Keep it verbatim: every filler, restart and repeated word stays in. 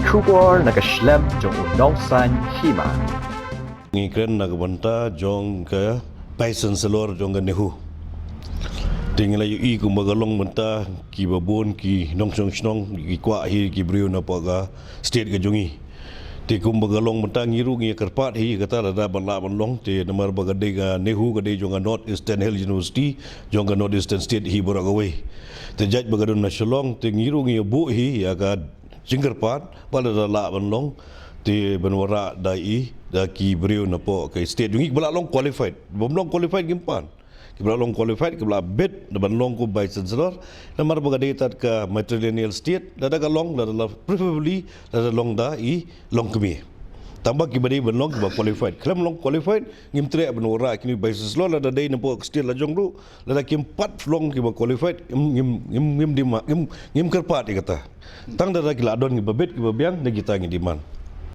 Khubor na ka shlem jong u nongsan hima. Ngi kren na ka bynta jong ka Vice Chancellor jong ka NEHU. Te ngi la ïohi kumba ka long mynta kiba bun ki nongshong shnong ki kwah hi ki briew na poh ka state ka jong ngi. Te kumba ka long mynta ngi ruh ngi kyrpad hi kata lada ban lah ban long te namar ba ka dei ka NEHU ka dei jong ka North Eastern Hill University jong ka North Eastern State hi baroh kawei. Te jait ba ka don na Shillong te ngi ruh ngi buh hi ïa ka jingkyrpad ba lada lah ban long te ban wanrah da i da ki briew na poh ka state jong ngi kiba lah long qualified. Bym long qualified kim pan. Kiba lah long qualified kiba lah bit da ban long kum Vice Chancellor. Namar ba ka dei tad ka matrilineal state lada ka long lada la preferably lada long da i longkmie. Tangba kiba dei ban long kiba qualified. Khlem long qualified ngim treh ban wanrah kine Vice Chancellor lada dei na poh ka state la jong ruh lada kim pat long kiba qualified ngim ngim ngim ngim dima ngim ngim kyrpad ïa kata. Tang lada ki la don kiba bit kiba biang da kita ngi demand.